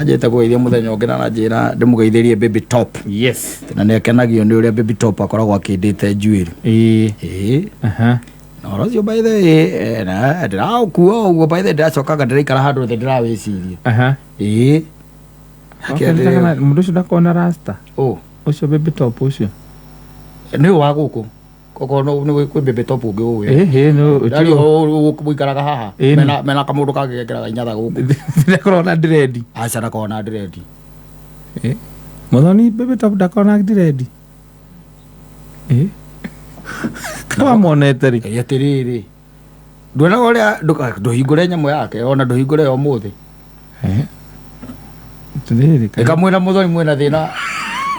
Anjĩte kũgeithia mũthenya ũngĩ na anjĩra ndĩmũgeithĩrie Baby Top. Na nĩ akenagio nĩ ũrĩa Baby Top akoragwo akĩndĩte njuĩrĩ. Ĩĩ. Ĩĩ. Aha. Na ũhoro ũcio by the way, na ndĩraũkua ũguo by the way ndĩracokaga ndĩraikara handũ thĩ ndĩrawĩciria. Aha. Ĩĩ. Okay, mũndũ ũcio ndakona rasta. Ũ. Ũcio Baby Top ũcio. Nĩ ũyũ wa gũkũ. Okorwo nĩ kwĩ Baby Top ũngĩ ũĩ. Ĩhĩ no Ndari ũikaraga haha. Ĩĩ. Mena kamũndũ kangĩ gekĩraga inyatha gũkũ. Ndakorwo na dread. Aca ndakoragwo na dread. Eh. Muthoni Baby Top ndakorwo na dread. Eh. Kama monete rĩ. Ĩ atĩrĩrĩ. Nduonaga ũrĩa ndũhingũre nyamũ yake ona ndũhingũre ya ũmũthĩ. Eh. Atĩrĩrĩ. Ĩkamwĩra Muthoni mwĩna thĩna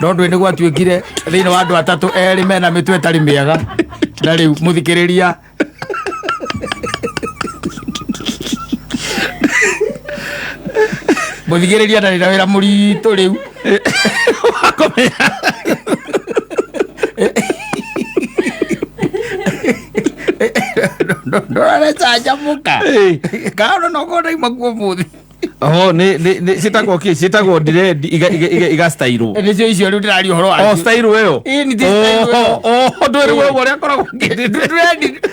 no ndũĩ nĩ gwatuĩkire thĩinĩ wa andũ atatũ erĩ mena mĩtwe ĩtarĩ mĩega na rĩu mũthikĩrĩria mũthikĩrĩria ndarĩ na wĩra mũritũ rĩu Wakomenya. Ndũrarecanjamũka Ĩĩ. kana no ndaima kuo mũthĩ. Oh, nĩ ciĩtagwo kĩ? Ciĩtagwo dread iga iga iga iga style. Nĩcio icio rĩu ndĩraria ũhoro Oh, wacio. style ĩyo. Ĩĩ, nĩ ti style ĩyo. Oh, oh, ndũĩ rĩu ũguo ũrĩa akoragwo akĩndĩte.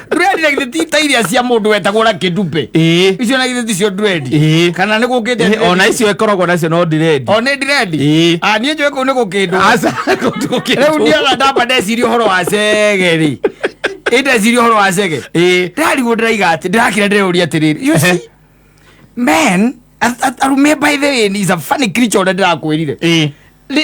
Dread na githĩ ti ta iria cia mũndũ wetagwo na kĩndumbe. Ĩĩ. Icio na githĩ ticio dread. Ĩĩ. Kana nĩ gũkĩte Ĩĩ, ona icio ĩkoragwo nacio no dread. O nĩ dread. Ĩĩ. Ah, niĩ njũĩ kũu nĩ gũkĩndwo. Aca, gũkĩndwo. Rĩu ndiaga ndamba ndeciria ũhoro wa cege rĩ. Ĩ ndeciria ũhoro wa cege. Ĩĩ. Ndĩrarigwo ndĩraiga atĩ ndĩrakira ndĩreuria atĩrĩrĩ. You see, men arume by the way is a funny creature ũrĩa ndĩrakwĩrire. Ĩĩ.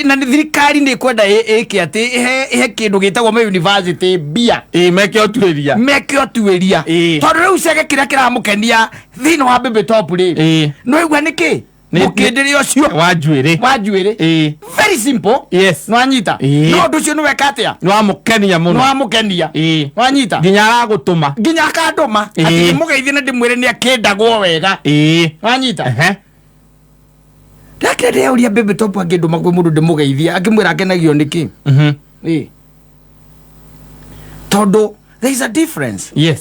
Na nĩ thirikari nĩ ĩkwenda ĩke atĩ ĩhe kĩndũ gĩtagwo ma university mbia. Ĩĩ, meke ũtuĩria. Meke ũtuĩria. Ĩĩ. Tondũ rĩu cege kĩrĩa kĩramũkenia thĩinĩ wa Baby Top rĩ. Ĩĩ. No igua nĩkĩ? Nĩ- Mũkĩndĩre ũcio Wa njuĩrĩ. wa njuĩrĩ. Ĩĩ. Very simple. Yes. Nĩwanyita? Ĩĩ. No ũndũ ũcio nĩweka atĩa? Nĩ wamũkenia mũno. Nĩwamũkenia. Ĩĩ. Wanyita? Nginya aragũtũma. Nginya akandũma. Ĩĩ. Atĩ ndĩmũgeithie na ndĩmwĩre nĩ akĩndagwo wega. Ĩĩ. Wanyita? Ehe. Ndakĩra ndĩreuria Baby Top angĩndũma kwĩ mũndũ ndĩmũgeithie akĩmwĩra akenagio nĩkĩ? Mhm. Ĩĩ. Tondũ there is a difference. Yes.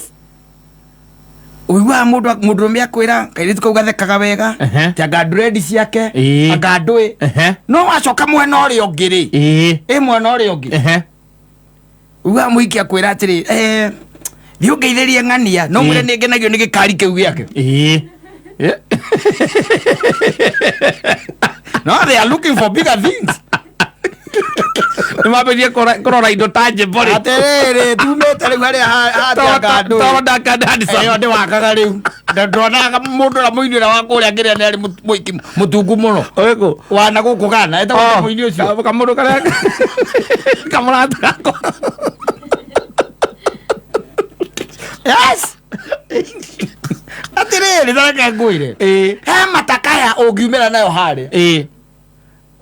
Ũiguaga mũndũ mũndũrũme akwĩra kairĩtu kau gathekaga wega Ehe. ti anga dread ciake Ĩĩ. anga ndũĩ Ehe. no wacoka mwena ũrĩa ũngĩ rĩ Ĩĩ. ĩ mwena ũrĩa ũngĩ Ehe. ũiguaga mũhiki akwĩra atĩrĩ thiĩ ũngeithĩrie ng'ania no mwĩre Ĩĩ. nĩ ngenagio nĩ gĩkari kĩu gĩake. Ĩĩ. No they are looking for bigger things. Nĩ mambĩrĩrie kũrora indo ta njĩmbo rĩ. Atĩrĩrĩ tumĩte rĩu harĩa hatia ndũĩ. Toro ndaka handsome. Ĩyo ndĩwakaga rĩu. Ndonaga mũndũ ũrĩa mũini ũrĩa wa kũrĩa ngĩrĩa nĩ arĩ mũiki mũtungu mũno. Ũrĩkũ? Wana gũkũ Ghana etagwo oh, mũini ũcio. Kamũndũ karĩa kamũrata gakwa. Yes. Atĩrĩrĩ tareke ngwĩre. Ĩĩ. He matakaya ũngiumĩra nayo harĩa. Ĩĩ.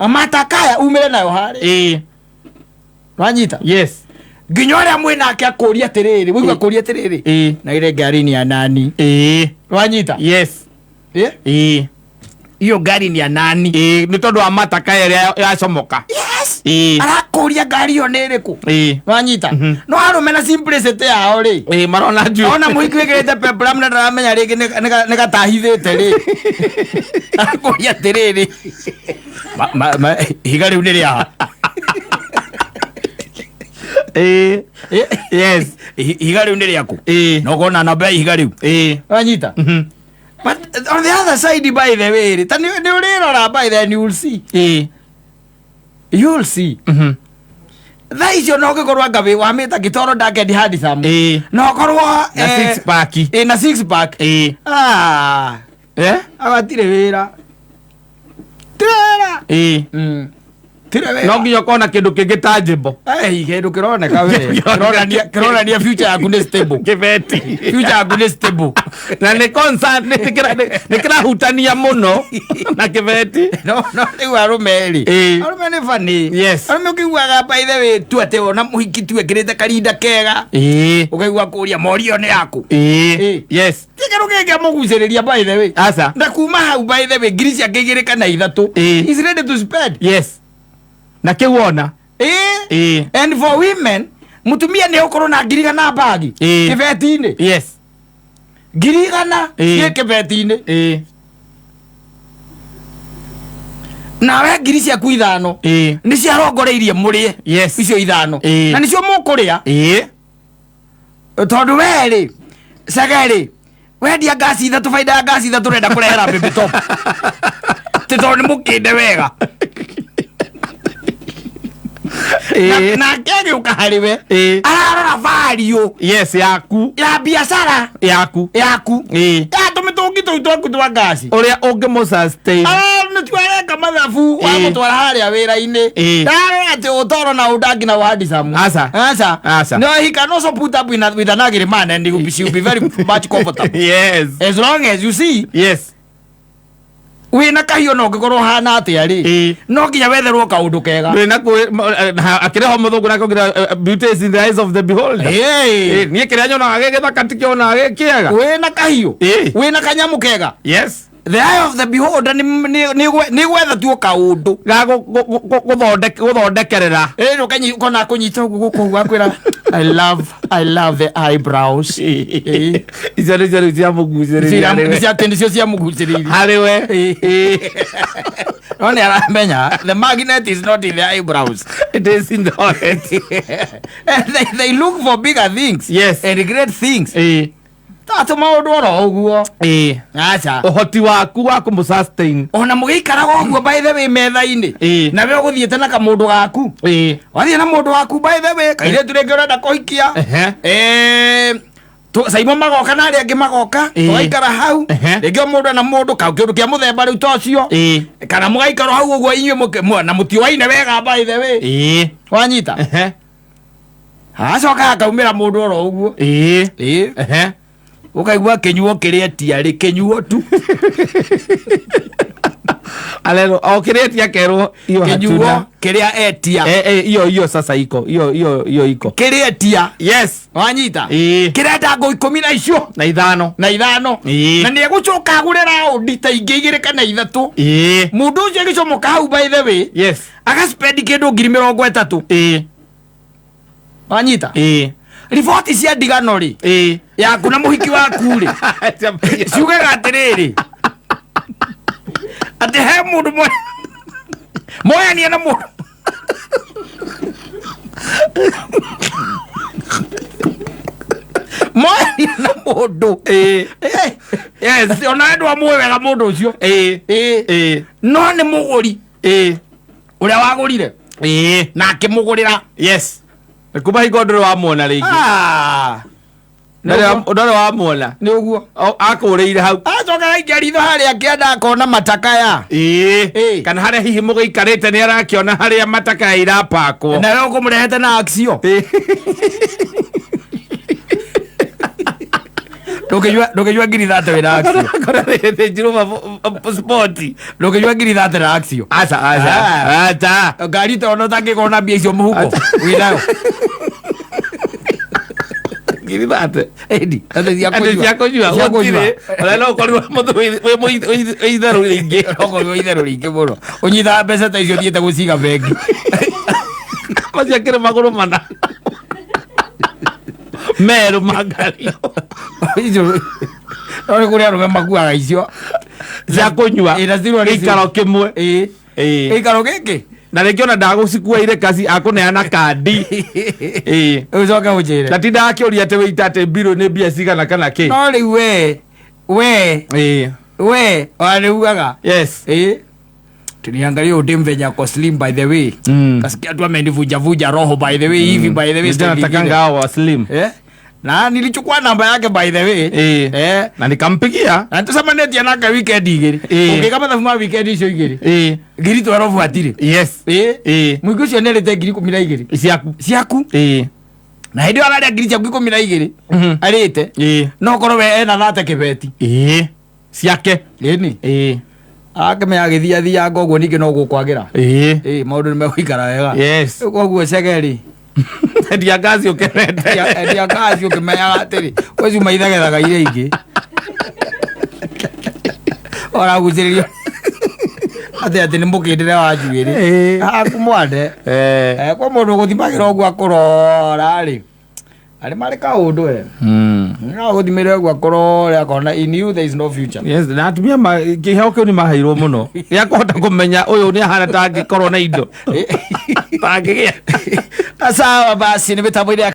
Matakaya umĩre nayo harĩa. Ĩĩ. Wanyita? Yes. Nginya ũrĩa mwĩnake akũria atĩrĩrĩ, ũigua akũria atĩrĩrĩ. Ĩĩ. Na ile ngari ni ya nani? Ĩĩ. Wanyita? Yes. Ĩ? Ĩĩ. Hiyo ngari ni ya nani? Ĩĩ, nĩ tondũ wa matakaya ĩrĩa yacomoka. Yes. Ĩĩ. Arakũria ngari ĩyo nĩ ĩrĩkũ? Ĩĩ. Wanyita? No arũme na simplicity yao rĩ. Ĩĩ, marona njuĩrĩ. Ona mũhiki wĩkĩrĩte peplum na ndaramenya rĩngĩ nĩ gatahithĩte rĩ. Arakũria atĩrĩrĩ. Ihiga rĩu nĩ rĩa. Ĩĩ. Yes. Ihiga rĩu nĩ rĩaku. Ĩĩ. Na ũkona namba ya ihiga rĩu. Ĩĩ. Wanyita? Mhm. But on the other side by the way rĩ, ta nĩ ũrĩrora by then you will see. Ĩĩ. You will see. Mhm. Thaa icio no ũngĩkorwo anga wĩ wamĩta gĩtoro dark and handsome. Ĩĩ. Na ũkorwo Na six pack. Ĩ na six pack. Ĩĩ. Ah. Eh? Agatirĩ wĩra. Tirĩ wĩra. Ĩĩ. Tirĩ wĩra. No nginya ũkorwo na kĩndũ kĩngĩ tangible. Ei, kĩndũ kĩroneka we. Kĩronania kĩronania future yaku nĩ stable. Kĩbeti. Future yaku nĩ stable. Na nĩ concern nĩ nĩ kĩrahutania mũno na kĩbeti. No no rĩu arũme rĩ. Ĩĩ. Arũme nĩ funny. Yes. Arũme ũkĩiguaga by the way tu atĩ ona mũhiki tu ekĩrĩte karinda kega. Ĩĩ. Ũkaigua kũria morio nĩ yaku. Ĩĩ. Ĩĩ. Yes. Ti kĩndũ kĩngĩamũgucĩrĩria by the way. Aca. Na kuma hau by the way ngiri ciake igĩrĩ kana ithatũ. Ĩĩ. Is ready to spend. Yes. Na kĩu wona. Ĩĩ. Ĩĩ. And for women, mutumia nĩ ũkorwo na ngiri igana bagi Ĩĩ. kĩbeti-inĩ. Yes. Ngiri igana Ĩĩ. ciĩ kĩbeti-inĩ. Ĩĩ. Nawe ngiri ciaku ithano Ĩĩ. nĩ ciarongoreirie mũrĩe. Yes. Icio ithano. Ĩĩ. Na nĩcio mũkũrĩa. Ĩĩ. Tondũ we rĩ, cege rĩ, wendia ngasi ithatũ, baida ya ngasi ithatũ ũrenda kũrehera baby top. Ti tondũ nĩ mũkĩnde wega. Ĩĩ. Nake agĩũka harĩ we. Ĩĩ. Ararora value Yes, yaku. ya biacara Yaku. yaku. Ĩĩ. Ya tũmĩtũngi tũu twaku twa ngasi. Ũrĩa ũngĩmũ-sustain. Nĩtuo areka mathabu Ĩĩ. wamũtwara harĩa wĩra-inĩ. Ĩĩ. Ndarora atĩ ũtoro na ũndangi na ũhandicamu. Aca. Aca. Aca. No, he can also put up with an ugly man and she will be very much comfortable. Yes. As long as you see Yes. wĩna kahiũ no ũngĩkorwo ũhana atĩa rĩ, Ĩĩ. no nginya wetherwo kaũndũ kega. Ndũrĩ na akĩrĩ ho mũthũngũ nake ũngira, beauty is in the eyes of the beholder. Ĩĩ. Ĩĩ, niĩ kĩrĩa nyonaga gĩ gĩthaka tikĩonaga gĩ kĩega. Wĩna kahiũ, Ĩĩ. wĩna kanyamũ kega, Yes. the eye of the beholder nĩ gwetha tuo kaũndũ. Ga gũthondekerera. Ĩĩ, ũkona kũnyita ũguo gũkũ ũguo akwĩra I love the eyebrows. Ĩĩ. Icio nĩcio rĩu ciamũgucĩrĩria harĩ we. Nĩcio ciamũgucĩrĩirie. Harĩ we. Ĩĩ. No nĩ aramenya the magnet is not in the eyebrows. It is in the heart. And they look for bigger things Yes. and great things. Ĩĩ. Tatũ maũndũ oro ũguo. Ĩĩ. Aca. Ũhoti waku wa kũmũ-sustain. Ona mũgĩikaraga ũguo by the way metha-inĩ, Ĩĩ. na we ũgũthiĩte na kamũndũ gaku, Ĩĩ. wathiĩ na mũndũ waku by the way, kairĩtu rĩngĩ ũrenda kũhikia. Ehe. Saimo magoka na arĩa angĩ magoka, Ĩĩ. tũgaikara hau. Ehe. Rĩngĩ o mũndũ ena mũndũ kau kĩndũ kĩa mũthemba rĩu ta ũcio, Ĩĩ. kana mũgaikara hau ũguo inyuĩ na mũtiũaine wega by the way. Ĩĩ. Wanyita. Ehe. Acoka akaumĩra mũndũ oro ũguo. Ĩĩ. Ĩĩ. Ehe. Ũkaigua kĩnyuo kĩrĩa etia rĩ, kĩnyuo tu. Arerwo o kĩrĩa etia akerwo hiyo Kĩnyuo hatuna. kĩrĩa etia. Eh, eh, hiyo hiyo sasa iko hiyo hiyo hiyo iko. Kĩrĩa etia. Yes. Wanyita. Ĩĩ. Kĩrenda ngũ ikũmi na icio Na ithano. Na ithano. Ĩĩ. Na nĩ egũcoka agũre raundi ta ingĩ igĩrĩ kana ithatũ. Ĩĩ. Mũndũ ũcio agĩcomoka hau by the way, Yes. agaspendi kĩndũ 30,000. Ĩĩ. Wanyita. Ĩĩ. Riboti cia ndigano rĩ, Ĩĩ. yaku na mũhiki waku rĩ, ciugaga atĩrĩrĩ, atĩ he mũndũ moyania na mũndũ moyania na mũndũ. Ĩĩ. Eh, Yes. ona we ndwamũĩ wega mũndũ ũcio. Ĩĩ. Ĩĩ. Ĩĩ. No nĩ mũgũri Ĩĩ. ũrĩa wagũrire Ĩĩ. na akĩmũgũrĩra. Yes. Kuma hingo ndũrĩ wamuona rĩngĩ. Ah. Ndũrĩ wamuona. Nĩ ũguo. Akũrĩire hau. Acoka aikia ritho harĩa akĩenda akona matakaya. Ĩĩ. Ĩĩ. Kana harĩa hihi mũgĩikarĩte nĩ arakĩona harĩa matakaya irapakwo. Nawe ũkũmũrehete na axio. Ndũkĩnyua 30,000 wĩna axio. Kora rĩthĩnjirwo sport. Ndũkĩnyua 30,000 na axio. Aca, aca. Ah. Aca. Ngari ta ona ũtangĩkorwo na mbia icio mũhuko wĩnayo. 30,000. Ĩni, atĩ cia Atĩ kũnyua. cia kũnyua Cia kũnyua. gũtirĩ. Ona no ũkorirwo mũthũ wĩ itherũ rĩingĩ. Okorwo itherũ rĩingĩ mũno ũnyitaga mbeca ta icio ũthiĩte gũciga bengi. Macio akĩrĩ magũrũ mana merũ ma ngari. Icio no nĩ kũrĩ arũme makuaga icio cia kũnyua. Ĩ, na cirwo nĩ gĩikaro kĩmwe. Ĩ. Ĩ. Gĩikaro gĩkĩ. Na rĩngĩ ona ndagũcikua ire kaci akũneana kandi. Ĩ. Ũcoke ũnjĩre. Na tindaga akĩũria atĩ wĩita atĩ mbirũ nĩ mbia cigana kana kĩ. No rĩu we Ĩ. we ona nĩ ugaga. Yes. Ĩ, tuliangalia udem venye ako slim by the way. Kasikia tu amenivunja roho by the way, hivi by the way. Ndio Style natakanga ingine. hao wa slim. Eh? Na nilichukua namba yake by the way. Ĩ. Eh. Na nikampigia. Na tucemanĩtie nake weekend igĩrĩ. Ĩ. Ũngĩka mathabu ma weekend icio igĩrĩ, Ĩ. 12,000 hatirĩ. Yes. Ĩ. Ĩ. Mũingĩ ũcio nĩ arĩte 12,000 ciaku. Ciaku. Ĩ. Na hĩndĩ ĩyo ararĩa ngiri ciaku 12 arĩte, Ĩ. no korwo we ena thate kĩbeti. Ĩ. Ciake. Ĩni. Ĩ. Akĩmenya agĩthiathianga ũguo ningĩ no gũkwagĩra. Ĩ. Ĩ, maũndũ nĩ megũikara wega. Yes. Rĩu koguo cegeri Endia ngaci ũkenete. Endia ngaci ũkĩmenyaga atĩrĩ kwĩ cuma ithagethaga iria ingĩ ũragucĩrĩrio atĩ nĩ mũkĩndĩre wa njuĩrĩ. Ĩ. Haku mwande. Eh. Kwa mũndũ ũgũthimagĩra ũguo akũrora rĩ, arĩ marĩ kaũndũ we. No gũthimĩre ũguo akorore akona in you there is no future. Yes, na atumia kĩheo kĩu nĩ maheirwo mũno gĩa kũhota kũmenya ũyũ nĩ ahana ta angĩkorwo na indo tangĩgĩa. Sawa basi, nĩ mĩtambo-inĩ ya